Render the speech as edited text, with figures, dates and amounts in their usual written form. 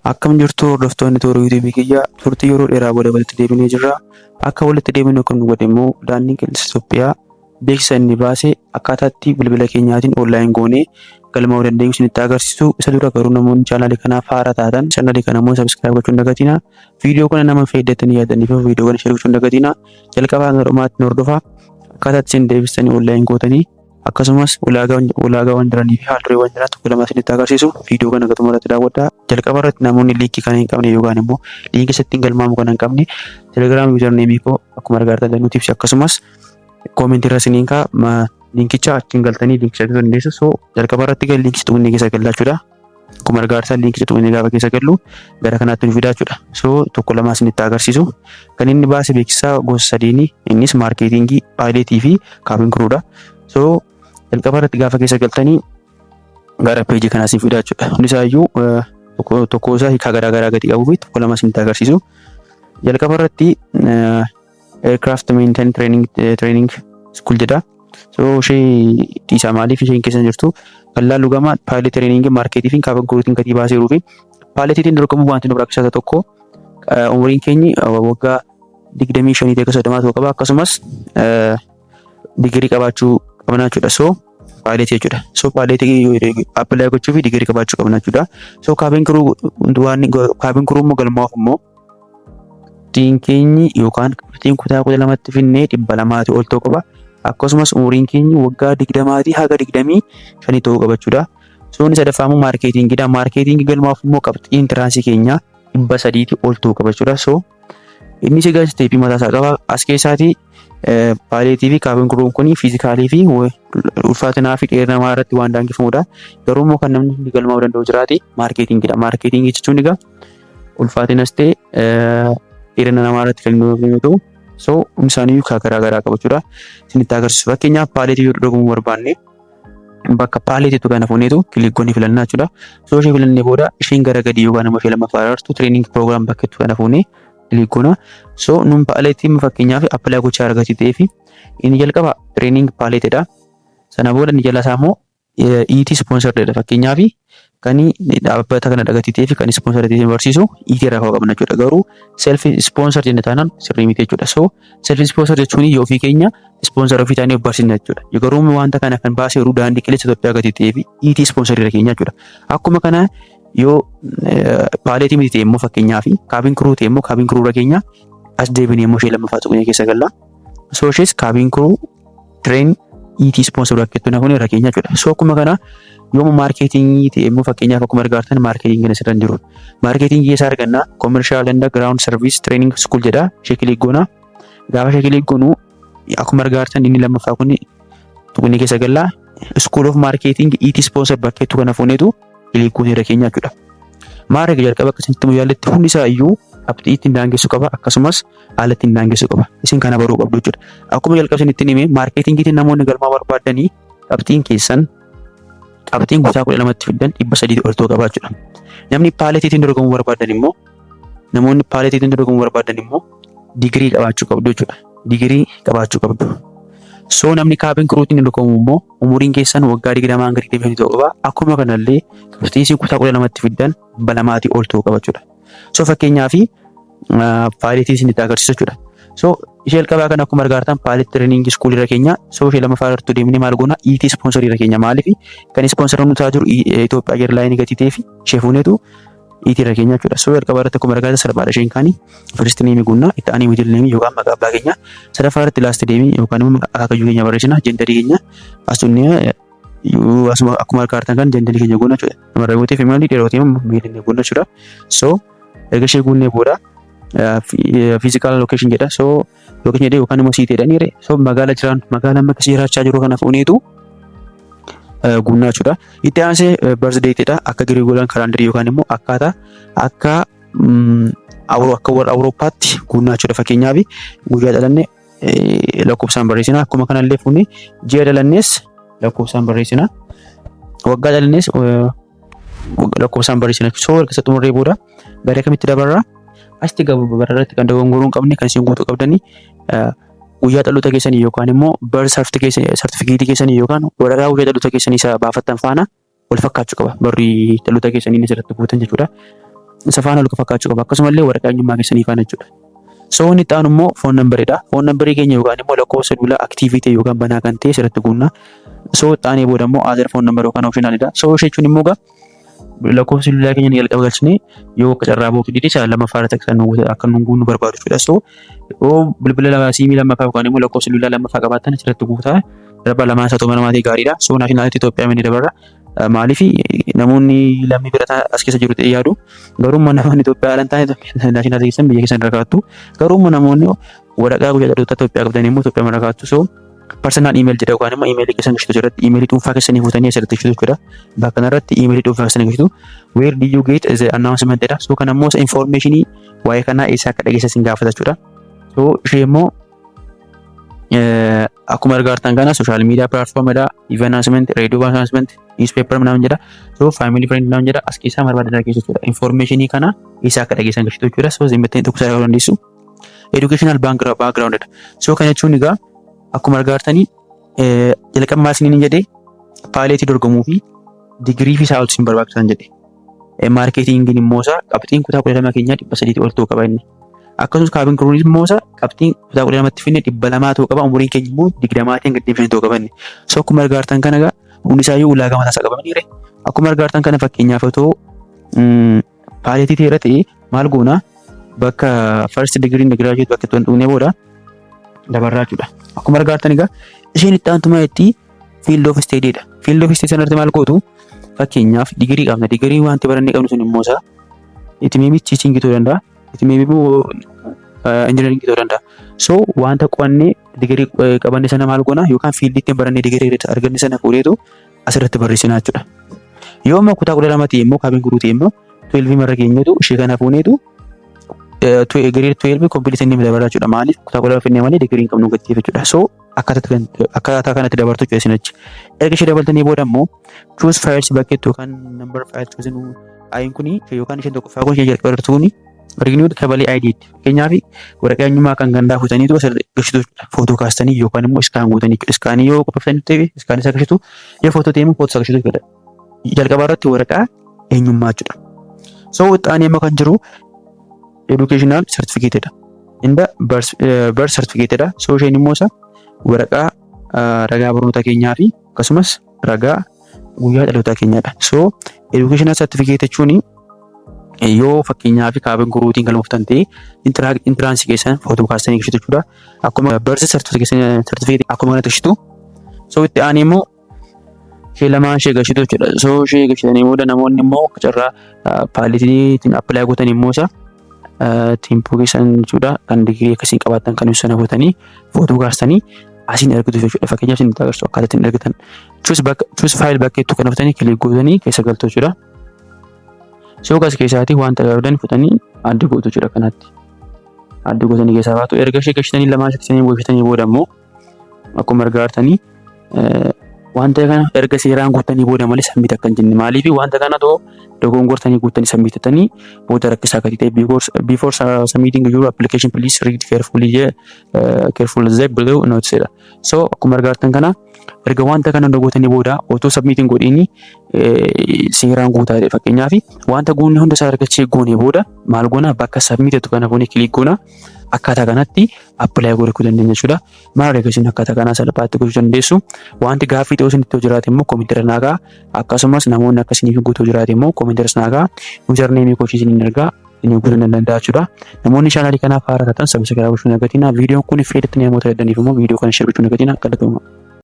Akkam jirtu hordoftoonni toora YouTube kiyya? Turtii yeroo dheeraa booda walitti deebinee jirra. Akka walitti deebinu kan nu godhe immoo Daandiin Qilleensa Itoophiyaa beeksisa inni baase akkaataatti bilbila keenyaatiin online goonee galmaa'uu dandeenyu isinitti agarsiisu. Isa dura garuu namoonni chaanaalii kanaaf haaraa taatan chaanaalii kana immoo subscribe gochuu hin dagatinaa. Viidiyoo kana nama fayyadattanii yaadaniif viidiyoo kana share gochuu hin dagatinaa. Jalqabaa hanga dhumaatti nu hordofaa. Akkaataatti isin deebistanii online gootanii, akkasumas ulaagaawwan jiranii fi haal-dureewwan jiran tokko lama isinitti agarsiisu. Viidiyoo kana gatuma irratti daawwadhaa. Jalqaba irratti namoonni liinkii kana hin qabne yookaan immoo liinkii isatti hin galmaamu kana hin qabne, Telegram username koo akkuma argaa jirtan nuti ibsi, akkasumas koomentii irra isiniin kaa liinkicha, achiin galtanii liinkicha argachuu dandeessu. So jalqaba irratti gadi liinkicha tuqnee keessa gallaa jechuudha. Akkuma argaa jirtan liinkicha tuqnee gaafa keessa gallu gara kanaatti nu fidaa jechuudha. So tokko lama isinitti agarsiisu. Kan inni baase beeksisaa gosa sadiini, innis maarkeetingii, paayileetii fi cabin crewdha. So jalqaba irratti gaafa keessa galtanii gara peejii kanaa isin fidaa jechuudha. Hundi isaayyuu tokko tokko isaa hiikaa garaa garaa gadi qabuu fi tokko lama isinitti agarsiisu. Jalqaba irratti aircraft maintenance training school jedha. So ishee dhiisaa, maaliif isheen keessa jirtu kan laallu gama pilot training, maarkeetii fi cabin crewtiin gatii baaseeruu fi paayileetiitiin dorgomuu wanti nu barbaachisaa tokko umuriin keenyi waggaa 25 ta'e 30 ta'uu qaba, akkasumas digirii qabaachuu qabna jechuudha. So paayileetii jechuudha. So paayileetii apply gochuu fi digirii qabaachuu qabna jechuudha. So cabin crew, waan cabin crew immoo galmaa'uuf immoo qabxiin keenyi yookaan qabxiin kutaa 12tti finnee 200 ol ta'uu qaba. Akkasumas umuriin keenya waggaa 20 haga 25 ta'uu qaba jechuudha. So inni sadaffaa immoo maarkeetingiidha. Maarkeetingii galmaa'uuf immoo qabxiin entrance keenyaa 300 ol ta'uu qaba jechuudha. So inni egaa isteepii mataa isaa qaba. As keessaatii paayileetii fi cabin crewn kun fiizikaalii fi ulfaatinaa fi dheerina namaa irratti waan daangeffamudha. Garuu immoo kan namni galmaa'uu danda'u jiraate maarkeetingiidha. Maarkeetingii jechuun egaa ulfaatinas ta'e dheerina namaa irratti kan inni ta'u, so hundi isaanii karaa garaa garaa qaba jechuudha. Isinitti agarsiisu, fakkeenyaaf paayileetii yoo dorgomuu barbaanne bakka paayileetiitu kana fuuneetu click goonee filannaa jechuudha. So ishee filannee booda isheen gara gadii yookaan immoo ishee lammaffaa irratti training program bakka itti kana fuunee click goona. So nun paayileetii fakkeenyaaf apply gochaa argati ta'ee fi inni jalqaba training paayileetidha. Sana booda inni jala isaa immoo ET sponsoredha. Fakkeenyaaf kan dhaabbata kana dhagatii ta'ee fi kan sponsor ta'ee barsiisu ET irraa ka'uu qabna jechuudha. Garuu self sponsor jenne taanaan sirrii miti jechuudha. So self sponsor jechuun yoo ofii keenya sponsor ofii taanee of barsiisna jechuudha. Garuu wanta kana kan baasee jiru Daandii Qilleensa Itoophiyaa gatii ta'ee fi ET sponsor irra keenya jechuudha. Akkuma kana yoo paayileetii miti ta'e immoo, fakkeenyaaf cabin crew ta'e immoo, cabin crew irra keenya as deebinee immoo ishee lammaffaa tuqnee keessa galla. So ishees cabin crew train ET sponsor bakkeettu kun irra keenya jechuudha. So akkuma kana yooma maarkeetingii ta'e immoo, fakkeenyaaf akkuma argaa maarkeetingii kana asirra jiru. Maarkeetingii isaa arganna, commercial and ground service training school jedha, ishee click goona. Gaafa ishee click goonu akkuma argaa inni lammaffaa kun tuqnee keessa galla. School of Marketing ET sponsor bakkeettu kana fuuneetu click goonee irra keenya jechuudha. Maarree jalqaba akkasitti yaalletti hundi isaa iyyuu qabxii ittiin daangessu qaba, akkasumas haala ittiin daangessu qaba. Isin kana baruu qabdu jechuudha. Akkuma jalqaba isinitti hime, maarkeetingiitiin namoonni galmaa barbaadanii qabxiin keessan, qabxiin kutaa 12tti fiddan 300 ol ta'uu qaba jechuudha. Namni paayileetiitiin dorgomuu barbaadan immoo, namoonni paayileetiitiin dorgomuu barbaadan immoo digirii qabaachuu qabdu jechuudha. Digirii qabaachuu qabdu. So namni cabin crewtiin dorgomu immoo umuriin keessan waggaa 20 hanga 25 ta'uu qaba. Akkuma kanallee qabxii isin kutaa 12tti fiddan 200 ol ta'uu qaba jechuudha. So fakkeenyaaf paayileetii isinitti agarsiisu jechuudha. So ishee jalqabaa kan akkuma argaa jirtan pilot training school irra keenya. So ishee lammaffaa irratti deemnee maal goona? ET sponsor irra keenya. Maaliif? Kan sponsor nu ta'aa jiru Itoophiyaa Airline gatii ta'ee fi ishee fuuneetu ET irra keenya jechuudha. So jalqabaa irratti akkuma argaa jirtan salphaadha, isheen kaanii first name guunnaa, itti aanee middle name yookaan maqaa abbaa keenya, sadaffaa irratti last name yookaan immoo akaakayyuu keenya barreessina, genderii keenya as tunnee asuma akkuma argaa jirtan kan genderii keenya guunna jechuudha. Shamarran yoo ta'e female, dhiira yoo ta'e male guunna jechuudha. So erga ishee guunnee booda physical location jedha. So location jedhee yookaan immoo city jedhanii, so magaala jiraan, magaala amma keessa jiraachaa jiru kana fuuneetu guunnaa jechuudha. Itti aansee birth date akka Gregorian calendarii yookaan immoo akkaataa akka warra Awurooppaatti guunnaa jechuudha. Fakkeenyaaf guyyaa dhalanne lakkoofsaan barreessina. Akkuma kanallee fuunee ji'a dhalannees lakkoofsaan barreessina. Waggaa dhalannees lakkoofsaan barreessina. So erga isa xumurree booda gara kamitti dabarraa? Asitti bara irratti kan dogongoruu hin qabne, kan isin guutuu qabdanii, guyyaa dhaloota keessanii yookaan immoo birth certificate keessanii yookaan waraqaa guyyaa dhaloota keessanii isa baafattan faana wal fakkaachuu qaba. Barri dhaloota keessanii inni asirratti guutan jechuudha. Isa faana wal fakkaachuu qaba. Akkasumallee waraqaa eenyummaa keessanii faana jechuudha. So inni itti aanu immoo phone numberiidha. Phone numberii keenya yookaan immoo lakkoofsa bilbilaa active ta'e yookaan banaa kan ta'e asirratti guunna. So itti aanee booda immoo other phone number yookaan optionalidha. So ishee jechuun immoo egaa lakkoofsa bilbilaa keenya ni jalqaba galchinee yoo akka carraa booki dide isa lammaffaa irratti akka nu guunnu barbaadu jechuudha. So yoo bilbila lama siimii lammaffaa yookaan immoo lakkoofsa bilbilaa lammaffaa qabaattan asirratti guutaa. Darba lamaan isaa ta'uu namaa ta'e gaariidha. So nationality Itoophiyaa inni dabarra. Maaliif namoonni lammii bira as keessa jiru ta'ee yaadu. Garuu immoo namoonni Itoophiyaa ala hin taane nationality keessan biyya keessan irra kaa'attu. Garuu immoo namoonni waraqaa guyyaa dhaloota Itoophiyaa qabdan immoo Itoophiyaa irra kaa'attu. So personal email jedha yookaan immoo emailii keessan galchitu irratti emailii dhuunfaa keessanii fuutanii asirratti galchitu jechuudha. Bakka kanarratti emailii dhuunfaa keessanii galchitu. Where did you get the announcement jedha. So kana immoo informationii waa'ee kanaa eessaa akka dhageessa isin gaafata jechuudha. So ishee immoo akkuma argaa jirtan kana social media platform jedha, event announcement, radio announcement, newspaper ምናምን jedha. So family friend ምናምን jedha, as keessaa barbaadan keessa jechuudha. Informationii kana eessaa akka dhageessan galchitu jechuudha. So zimmattanii tokko isaa dandeessu. Educational background dha. So kana jechuun egaa akkuma argaa jirtanii jalqabmaa isiniin jedhee pilotii dorgomuu fi digirii fi isaa ol isin barbaachisan jedhe. Marketingiin immoo isaa qabxiin kutaa 12 keenyaa 300 ol ta'uu qaba inni. Akkasumas cabin crewunis immoo isaa qabxiin kutaa 12tti finne 200 ta'uu qaba. Umuriin keenya immoo 20tiin gadi 25 ta'uu qaba inni. So akkuma argaa jirtan kana egaa hundi isaayyuu ulaagaa mataa isaa qaba mitiiree. Akkuma argaa jirtan kana fakkeenyaaf otoo pilotii ta'eera ta'e maal goona, bakka first degree in graduate bakka itti wanti booda dabarraa jechuudha. Akkuma argaa jirtan egaa isheen itti aantumaa itti field of study dha. Field of study sanarratti maal gootu? Fakkeenyaaf digirii qabna. Digirii wanti barannee qabnu sun immoo isaa it may be teaching ta'uu danda'a. It may be engineering ta'uu danda'a. So wanta qo'annee digirii qabanne sana maal goona, yookaan fieldii ittiin barannee digirii arganne sana fuudheetu asirratti barreessina jechuudha. Yoo immoo kutaa 12 ta'e immoo, cabin crew ta'e immoo, 12 marra keenyatu ishee kana fuuneetu grade 12 complete inni dabalaa jechuudha. Maaliif kutaa 12 finnee malee digirii hin qabnu gatii jechuudha. So akkaataa kanatti dabartu jechuudha isin achi. Erga ishee dabaltanii booda immoo choose files bakkeetti yookaan number file choosing ayin kuni yookaan isheen tokkoffaa kun ishee jalqaba irratti kuni renewed kebele ID tti. Fakkeenyaaf waraqaa eenyummaa kan gandaa fuutaniitu asirra galchitu jechuudha. Footoo kaastanii yookaan immoo scan gootanii jechuudha. Scanii yoo qopheeffatanii ta'e scanii isaa galchitu, yoo footoo ta'e immoo footoo isaa galchitu jechuudha. Jalqaba irratti waraqaa eenyummaa jechuudha. So itti aanee immoo kan jiru educational certificate dha. Inda birth certificate dha. So isheen immoo isa waraqaa ragaa barnoota keenyaa fi akkasumas ragaa guyyaa dhalootaa keenyaadha. So educational certificate jechuun yoo fakkeenyaaf cabin crewtiin galmooftan ta'e entranceii keessan footoo kaastanii galchitu jechuudha. Akkuma birth certificate akkuma kanatti galchitu. So itti aanee immoo ishee lamaan ishee galchitu jechuudha. So ishee galchitanii booda namoonni immoo carraa pilotiitiin apply gootan immoo isa tiimpoo keessan jechuudha, kan digirii akkasiin qabaattan kan ibsu sana gootanii footoo kaastanii asiin argitu jechuudha. Fakkeenyaaf isin agarsiisu akkaataa ittiin argitan. Choose file bakkeettu kan dhuftanii click gootanii keessa galtu jechuudha. So as keessaatii wanta barbaadan fudhanii adda gootu jechuudha kanatti. Adda gootanii keessaa baatu. Erga ishee galchitanii lamaan ishee galchitanii booda immoo akkuma argaa jirtanii wanta kana erga seeraan guuttanii booda malee submit akka hin jenne. Maaliif wanta kana too dogongortanii guuttanii submit booda rakkisaa gadi ta'e. Before submitting your application, please read carefully, careful the below notes jedha. So akkuma argaa jirtan kana erga wanta kana gootanii booda otoo submitiin godhiini seeraan guutaa jedhe. Fakkeenyaaf wanta guunne hunda isaa argachee goone booda maal goona? Bakka submit jettu kana fuunee click goona, akkaataa kanatti apply godhachuu dandeenya jechuudha. Maal egaa akkaataa kanaa salphaatti gochuu dandeessu. Wanti gaaffii ta'uu isinitti jiraate immoo commentiirra naa kaa'aa. Akkasumas namoonni akkasiniif guutuu jiraate immoo commentiirra naa kaa'aa. Usernameii koo isiniin ergaa inni guutuu ni danda'a jechuudha. Namoonni channelii kanaaf haaraa taatan subscribe gochuu hin dagatinaa. Viidiyoon kun fayyadatti namoota heddaniif immoo viidiyoo kana share gochuu hin dagatinaa. Galatooma.